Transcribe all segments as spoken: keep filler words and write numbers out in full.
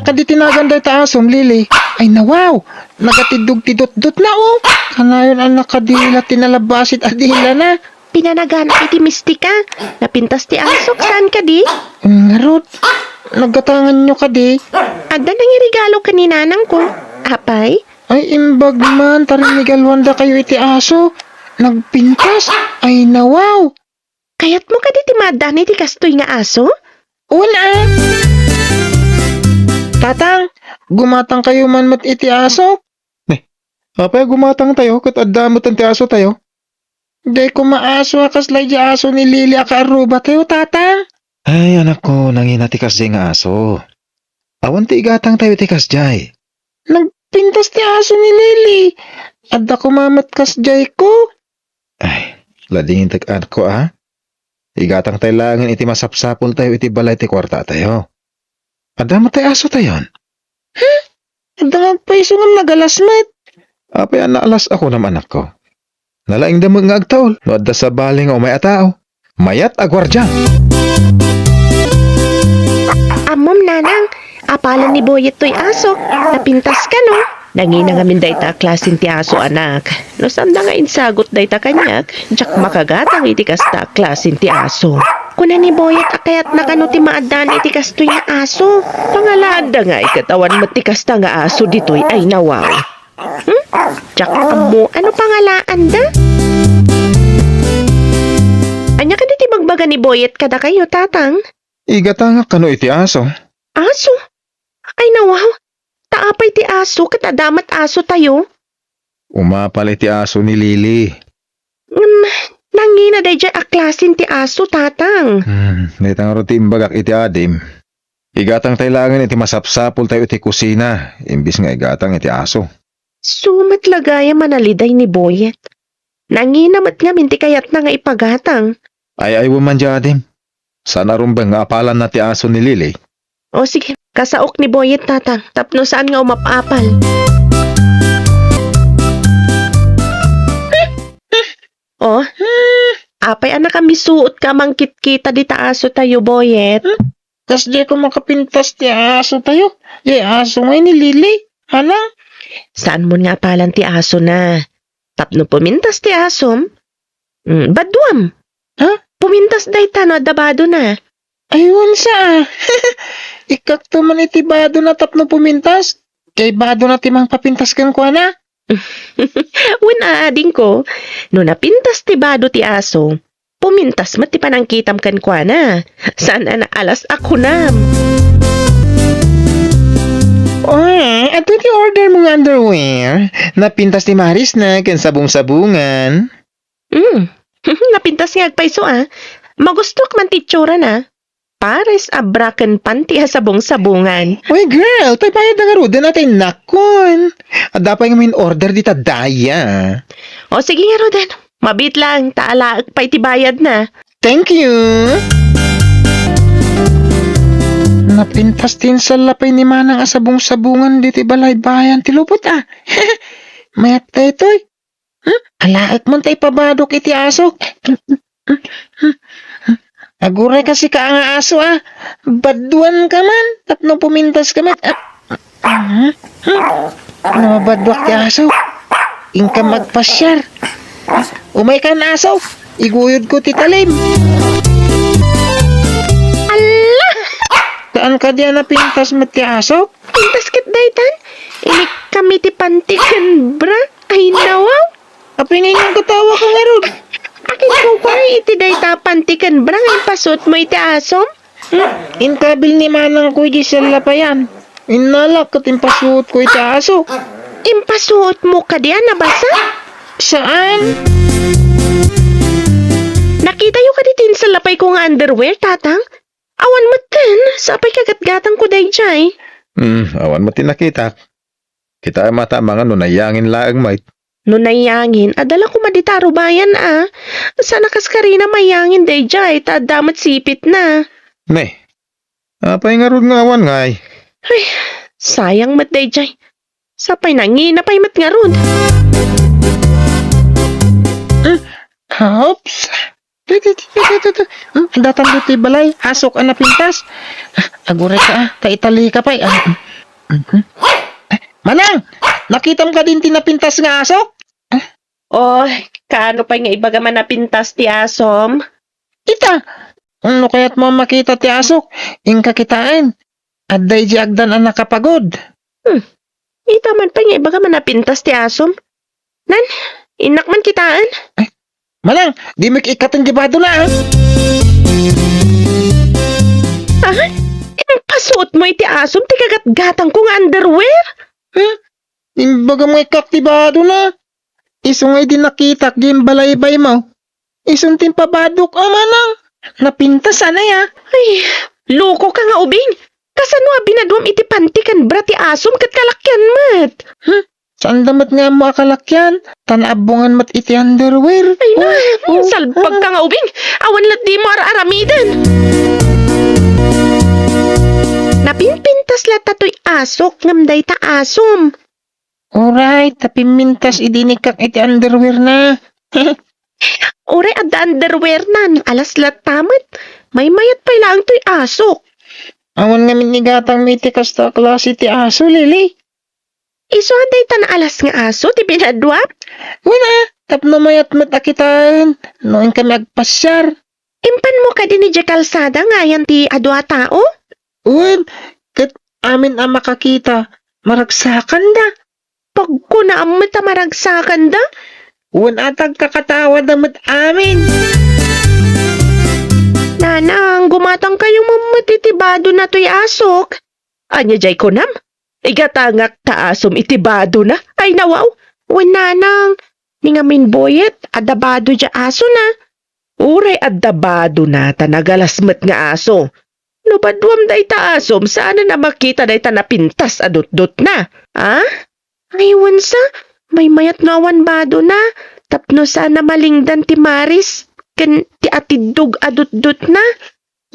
Kadi ti nagan dayta asom, Lily. Ay, nawaw! Nagatiddog ti dutdotna, o! Kanayon a nakadila ti nalabasit a dilana. Pinanaganak iti mistika. Napintas ti asok, saan kadi? Ngarud, nagatanganyo kadi? Adda nangiregalo ken ni nanangko. Apay? Ay, imbag man, ta rinnigaluandakayo iti aso. Nagpintas. Ay, nawaw! Kayatmo kadi ti maaddaan iti kastoy nga aso? Wen a. Tatang, gumatangkayo man met iti aso? Ni, apay a gumatangtayo ket adda metten ti asotayo? Dayko maaso a kasla idiay aso ni Lily a kaarrubatayo, Tatang. Ay, anakko, nangina ti kasdiay nga aso. Awan ti igatangtayo iti kasdiay. Nagpintas ti aso ni Lily. Adda koma met kasdiayko. Ay, ladingintek, anakko, a. Igatangtay laengen iti masapsapultayo iti balay ti kuartatayo. Adda met tay asotayon? Hmm? Adda nga agpayso ngem nagalas met. Apay a naalas a kunam, anakko? Nalaingda met nga agtaul no adda sabali nga umay a tao. Mayat a guardian. Ammom, nanang, apalan ni Boyet toy asok. Napintas kano? Nangina ngamin dayta a klasen ti aso, anak. No saanda nga insagut dayta kaniak, diak makagatang iti kasta a klasen ti aso. Kuna ni Boyet a kayatna kano ti maaddaan iti kastoy nga aso. Pangalaanda ngay ket awan met ti kasta nga aso ditoy, ay nawaw. Hmm? Diak ammo, ano pangalaanda? Ania kadi ti bagbaga ni Boyet kadakayo, Tatang? Igatangak kano iti aso. Aso? Ay, nawaw. Ta apay ti aso ket adda met asotayo? Umapal iti aso ni Lily. Ngem, nangina daydiay a klasen ti aso, Tatang. Hmm, dayta ngarud ti imbagak iti adim. Igatangtay laengen iti masapsapultayo iti kusina, imbis nga igatang iti aso. Isu met la gayam a naliday ni Boyet. Nangina met ngamin ti kayatna nga ipagatang. Ay, ay, wen man diay adim. Saan a rumbeng nga apalanna ti aso ni Lily? O, sige. Kasaok ni Boyet, Tatang, tapno saan nga umap-apal. O, apay a nakamisuotka a mangkitkita dita asotayo, Boyet? Kasdiay ko makapintas ti asotayo. Diay aso ngay ni Lily. Hala? Saanmon nga apalan ti asona. Tapno pumintas ti asom, mm, baduam. Ha? Pumintas dayta no adda badona. Ay, wen sa, a. Ikkakto man iti badona tapno pumintas. Kay badona ti mangpapintas kenkuana. Wen a, adingko, no napintas ti bado ti aso, pumintas met ti panangkitam kenkuana. Saan a naalas a kunam. Oy, adtoy ti order mo nga underwear. Napintas ti marisna ken sabong-sabongan. Mm. Napintas nga agpayso, a. Magustuak man ti itsurana. Pares a bra ken panty a sabong-sabongan. Uy, girl, tay bayad na ngaruden a tay nakon. Adda pay ngamin order dita daya. O, sige ngaruden. Mabiit lang, ta alaek pay ti bayadna. Thank you. Napintas ti insallapay ni Manang a sabong-sabongan diti balaybayan ti lubot, a. Mayat daytoy. Hmm? Alaek man tay pabadok iti aso. Aguray ka sika nga aso, a. Baduan ka man tapno pumintas ka met. Ah, hmm? Hmm? No mabadduak ti aso, inka magpasiar. Umay kan, aso. Iguyod ko ti talim. Alla! Saan kadi a napintas met ti aso? Pintas ket daytan. Inikkam iti panty ken bra. Ay, nawaw. Apay nga inyong katawa ka ngarud? Akin kukuray iti dayta panty ken bra nga impasuot mo iti asom? Hmm? Inkabil ni manang ko iti sallapayan. Innalak ket impasuot ko iti aso. Impasuot mo kadi a nabasa? Saan? Nakitayo kadi ti insallapay ko nga underwear, Tatang? Awan metten, sapay kagatgatang ko daydiay. Hmm, awan met ti nakitak. Kitaem a ta amangan no naiyangin laeng met. No naiyangin, adda la koma dita rubayan a. Saan a kas karina maiyangin daydiay, ta adda met sipitna. Ne, apay ngarud nga awan ngay? Ay, sayang met daydiay. Sapay nangina pay met ngarud. Hmm, oops. Hmm, datan ditoy balay, asok a napintas. Ah, aguray ka, ah, ta itali ka pay, ah. Manang, nakitam kadin ti napintas nga asok? Oy, kaano pay nga ibagam a napintas ti asom? Ita, no kayatmo a makita ti asok, inka kitaen. Adda idiay agdan a nakapagod. Hmm. Ita man pay nga ibagam a napintas ti asom. Nan, innak man kitaen. Manang, dimo ikkaten ti badona, a? Ah? Impasuotmo iti asom ti gagatgatangko nga underwear? Hmm? Imbagam nga ikkak ti badona. Isu nga idi nakitak diay imbalaybaymo, isun ti impabadok a, manang. Napintas a, a? Ay, lokoka nga ubing. Kasano a binaduam iti panti ken bra ti asom ket kalakian met? Hmm? Saanda met nga ammo a kalakian, ta naabbongan met iti underwear. Ay, na, oh, oh, salbagka nga ubing. Awan lat dimo ar-aramiden. Napinpintas latta toy asok ngem dayta asom. Uray, ta pimmintas idi inikkak iti underwear na. Uray, adda underwear nan, alas latta met. Maymayat pay laeng toy asok. Awan ngamin igatangmo iti kasta a klase ti aso, Lily. Isu a dayta naalas nga aso ti binaduam? Wen a, tapno mayat met a kitaen no inkami agpasiar. Impanmo kadi idiay kalsada nga ayan ti adu a tao? Wen, ket amin a makakita, maragsakanda. Pagkunaam met a maragsakanda? Wen a, tagkakatawada met amin. Nanang, gumatangkayo met iti badona toy asok. Ania diay kunam? Igatangak ta asom iti badona? Ay, nawaw. Wen, nanang, ni ngamin buyet, adda bado diay asona. Uray adda badona ta nagalas met nga aso. No baduam dayta asom, saanen a makita dayta napintas a dutdotna. A? Ay, wen sa, maymayat no awan badona, tapno saan a malingdan ti maris ken ti atiddog a dutdotna.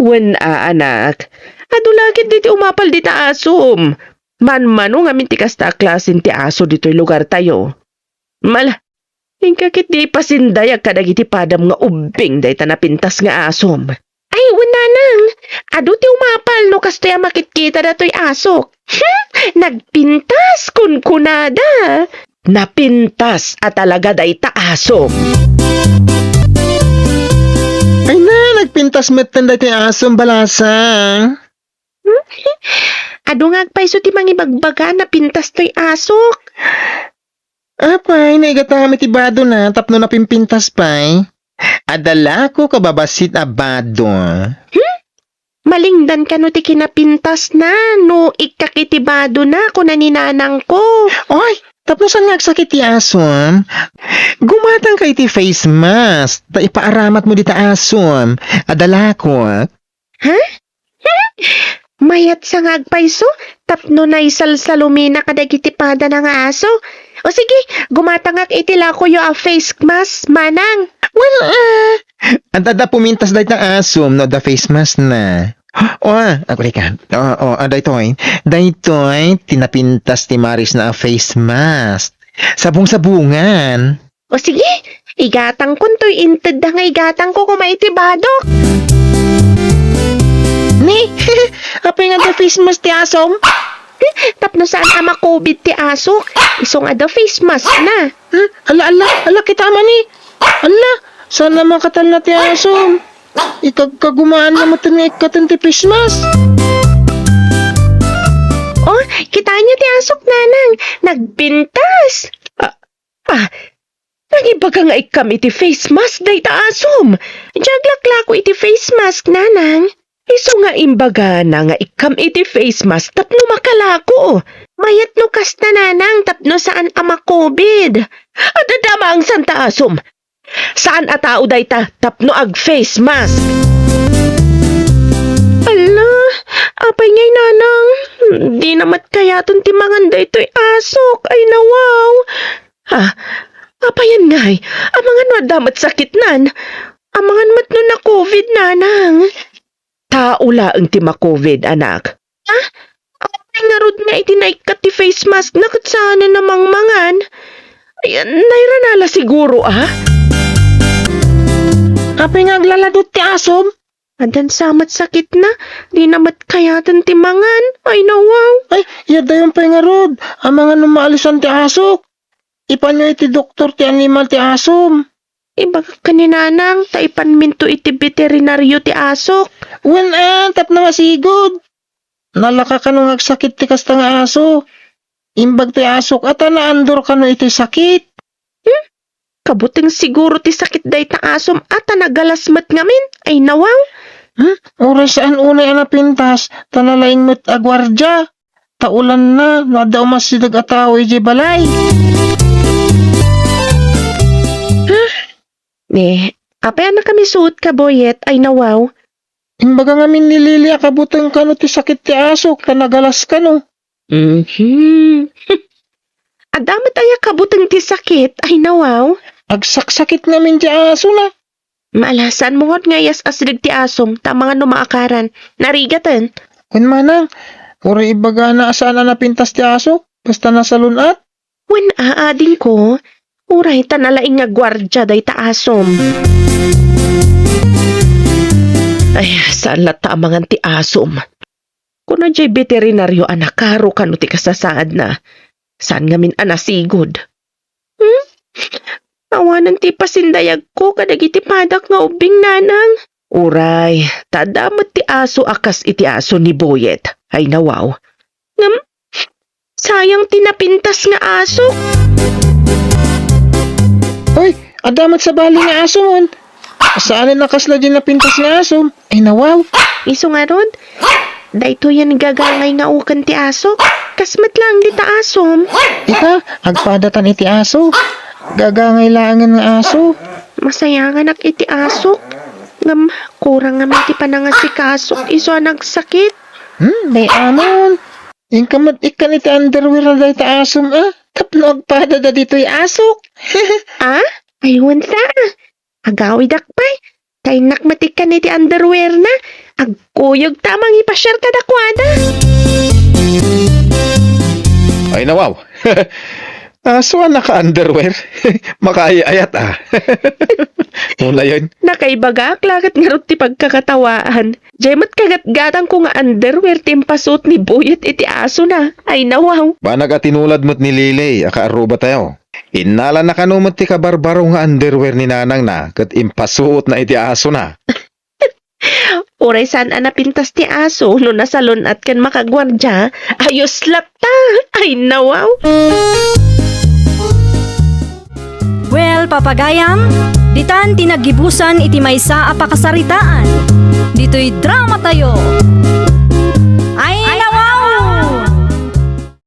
Wen a, anak, adu la ketdi ti umapal dita asom. Manmano ngamin ti kasta a klasen ti aso ditoy lugartayo. Mala, inka ketdi ipasindayag kadagiti padam nga ubbing dayta napintas nga asom. Ay, wen, nanang, adu ti umapal no kastoy a makitkita datoy asok. Hmm, nagpintas, kunkunada. Napintas a talaga dayta asom. Ay na, nagpintas metten daytoy asom, balasang. Hmm? Adu nga agpayso ti mangibagbaga a napintas toy asok. Apay, naigatam iti badona tapno napimpintas pay. Adda la ko kababassit a bado. Hmm? Malingdan kano ti kinapintasna no ikkak iti badona, kuna ni nanangko. Oy, tapno saan nga agsakit ti asom, gumatangka iti face mask ta ipaaramatmo dita asom. Adda la ko. Ha? Mayat sa nga agpayso tapno naisalsalumina kadagiti padana nga aso. O sige, gumatangak iti lakoyo a face mask, manang. Well, ah, adda pumintas dayta asom no adda face mask na. O, ah, ako ka. O, o, ah, daytoy. Daytoy, ti napintas ti marisna a face mask. Sabong-sabongan. O sige, igatangkon toy intedda nga igatangko koma iti badok. Ni, apay nga adda face mask ti asom? Tapno saan a ma-covid ti asok, isu nga adda face mask na. Hmm? Ala, ala, ala, kita man ni. Ala, saan a makatalna ti asom? Ikagkagumaan na met nga ikkaten ti face mask. O, kitaenyo ti asok, nanang. Nagpintas. Ah, ah, Nangibaga nga ikkam iti face mask dayta asom. Diay aglaklako iti face mask, nanang. Isu nga imbagana nga ikkam iti face mask tapno makalako. Mayat no kasta, nanang, tapno saan a ma-covid. Adda damang santa asom. Saan a tao dayta tapno ag-face mask. Ala, apay ngay, nanang? Dina met kayaten ti mangan daytoy asok. Ay, nawaw. Ah, apayan ngay? Amangan no adda met sakitnan? Amangan met no na-covid, nanang? Tao laeng ti ma-covid, anak. Ah? Apay ngarud nga iti naikkat ti face mask na ket saanen a mangmangan? Ay, nairana la siguro, ah? Apay nga aglaladot ti asom? Addan sa met sakitna, dina met kayaten ti mangan. Ay, nawaw. Ay, yadayon pay ngarud. Amangan no maalisan ti asok. Ipanyo iti doktor ti animal ti asom. Ibagak ken ni Nanang, ta ipanminto iti beterinario ti asok. Wen a, tapno masigud. Nalaka kano nga agsakit ti kasta nga aso. Imbag ti asok a ta naandor kano iti sakit. Hmm? Kabuteng siguro ti sakit dayta asom a ta nagalas met ngamin. Ay, nawaw. Hmm? Uray saan unay a napintas, ta nalaing met a guardia. Ta ulanna, no adda umasideg a tao idiay balay. Huh? Eh, apay a nakamisuot ka, Boyet? Ay, nawaw. Imbaga ngamin ni Lily a kabuteng kano ti sakit ti asok, ta nagalas kano. Mhm. Adda met aya kabuteng ti sakit? Ay, nawaw. Agsaksakit ngamin ti asona. Maalasan mo ngarud nga iyas-asideg ti asom, ta amangan no maakaran. Narigaten. Wen manang, uray ibagana a saan a napintas ti aso, basta nasalun-at. Wen a, adingko, uray ta nalaing nga guardia dayta asom. Ay, saan latta a mangan ti asom? Kuna jay beterinario a nakaro kano ti kasasaadna. Saan ngamin a nasigud? Hmm? Awanen ti pasindayagko kadagiti padak nga ubbing, Nanang. Uray, ta adda met ti aso a kas iti aso ni Boyet. Ay, nawaw. Ngem, sayang ti napintas nga aso. Oy, adda met sabali nga aso mon. Saanen a kasla di napintas nga aso. Ay, nawaw. Isu ngarud, daytoyen gagangay nga uken ti aso. Kas met laeng dita asom. Ita, agpadatan iti aso. Gagangay laengen nga aso. Masayanganak iti aso. Ngem, kurang ngamin ti panangasikasok isu a nagsakit. Hmm, may amon. Inka met ikkan iti underwear na dayta asom, a? Tapno agpadada ditoy asok. A? Ay, wen sa. Agawidak pay. Ta innak met ikkan iti underwear na. Agkuyog ta mangipasiar kadakuada. Ay, nawaw. Aso a naka-underwear. Makaay-ayat, a. Unayen. Nakaibagak la ket ngarud ti pagkakatawaan. Jay met kagatgatangko nga underwear ti impasuot ni Boyet iti asona. Ay, nawaw. Banag a tinulad met ni Lily a kaarrubatayo. Innalana kano met ti kabarbaro nga underwear ni nanangna ket impasuotna iti asona. Uray saan a napintas ti aso no nasalun-at ken makaguardia, ayos latta. Ay, nawaw. Well, papagayam, ditan ti naggibusan iti maysa a pakasaritaan. Ditoy drama tayo,